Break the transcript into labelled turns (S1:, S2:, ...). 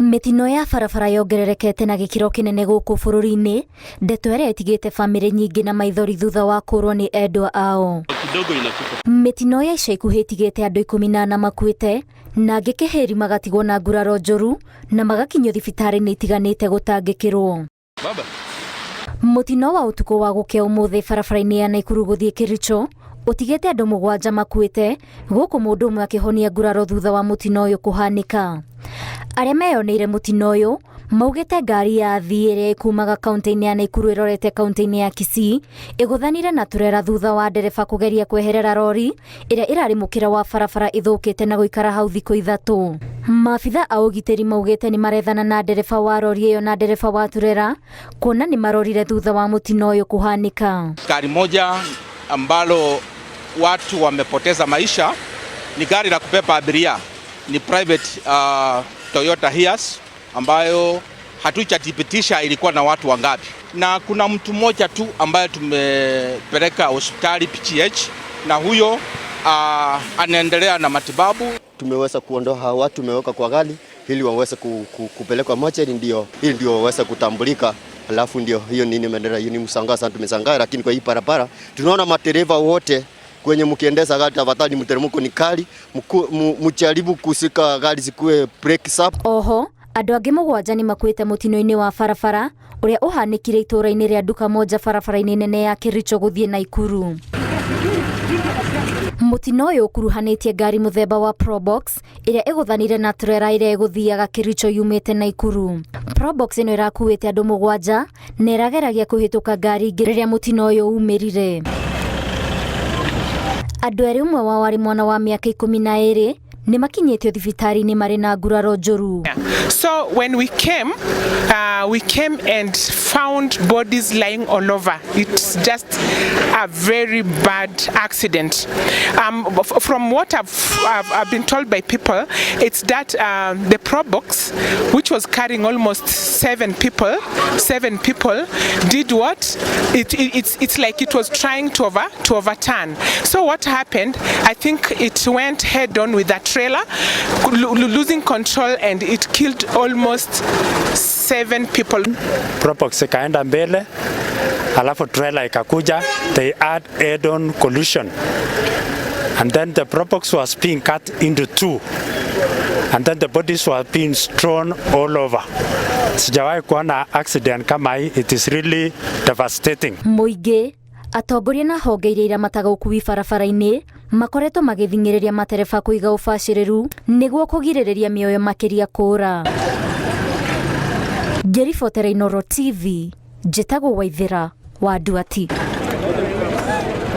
S1: Mĩtino ya barabara yongererekete na gĩkĩro kĩnene gũkũ bũrũri-inĩ, ndeto ĩrĩa ĩtigĩte bamĩrĩ nyingĩ na maithori thutha wa kũrwo nĩ endwa ao.
S2: Kidogo inatupa.
S1: Mĩtino ya ica ikuhĩ ĩtigĩte andũ 14 makuĩte na angĩ kĩhĩri magatigwo na nguraro njũru na magakinyio thibitarĩ-inĩ itiganĩte gũtangĩkĩrwo.
S2: Baba.
S1: Mũtino wa ũtukũ wa gũkĩa ũmũthĩ barabara-inĩ ya Naikuru gũthiĩ Kericho ũtigĩte andũ 7 makuĩte gũkũ mũndũ ũmwe akĩhonia nguraro thutha wa mũtino ũyũ kũhanĩka. Arĩa meyoneire mũtino ũyũ maugĩte ngari ya athii ĩrĩa ĩkumaga kaunti-inĩ ya Naikuru ĩrorete kaunti-inĩ ya Kisii ĩgũthanire na turera thutha wa ndereba kũgeria kweherera rori ĩrĩa ĩrarĩ mũkĩra wa barabara ĩthũkĩte na gũikara hau thikũ 3. Maabitha a ũgitĩri maugĩte nĩ marethana na ndereba wa rori ĩyo na ndereba wa turera kuona nĩ marorire thutha wa mũtino ũyũ kũhanĩka.
S3: Gari moja ambalo watu wamepoteza maisha ni gari la kubeba abiria, ni private Toyota Hiace ambayo hatujathibitisha ilikuwa na watu wangapi, na kuna mtu mmoja tu ambaye tumepeleka hospitali PGH na huyo anaendelea na matibabu.
S4: Tumeweza kuondoa hawa watu, tumeweka kwa gari ili waweze kupelekwa mochari, ndio ili ndio waweze kutambulika. Alafu ndio hiyo nini imeendelea, hiyo ni mshangaa sana, tumeshangaa. Lakini kwa hii barabara tunaona madereva wote kwenye mkiendesha gari tafadhali, mteremko ni kali, mjaribu kushika gari zikuwe brake up.
S1: Oho andũ angĩ 7 nĩ makuĩte mũtino-inĩ wa barabara ũrĩa ũhanĩkire itũũra-inĩ rĩa Duka Moja barabara-inĩ nene ya Kericho gũthiĩ Naikuru. Mũtino ũyũ ũkuruhanĩtie ngari mũthemba wa Probox ĩrĩa ĩgũthanire na turera ĩrĩa ĩgũthiaga Kericho yumĩte Naikuru. Probox ĩno ĩrakuĩte andũ 7 na ĩrageragia kũhĩtũka ngari ingĩ rĩrĩa mũtino ũyũ umĩrire. Andũ erĩ ũmwe wao arĩ mwana wa mĩaka 12 nĩ makinyĩtio thibitarĩ-inĩ marĩ na nguraro njũru.
S5: So when we came and found bodies lying all over. It's just a very bad accident. From what I've been told by people, it's that the Probox, which was carrying almost seven people, did what? It's like it was trying to overturn. So what happened? I think it went head on with that trailer, losing control, and it killed almost 7 people.
S6: Probox ikaenda mbele, alafu trailer ikakuja, they had head-on collision. And then the Probox was being cut into 2. And then the bodies were being strewn all over. Sijawahi kuona accident kama hii, it is really devastating.
S1: Mũingĩ, atongoria na honge iria iramataga ũkui barabara-inĩ makoretwo magĩthing'ĩrĩria matereba kũiga ũbacĩrĩru nĩguo kũgirĩrĩria mĩoyo makĩria kũũra. Ngĩribotera Inooro TV, njĩtagwo Waithĩra wa Nduati.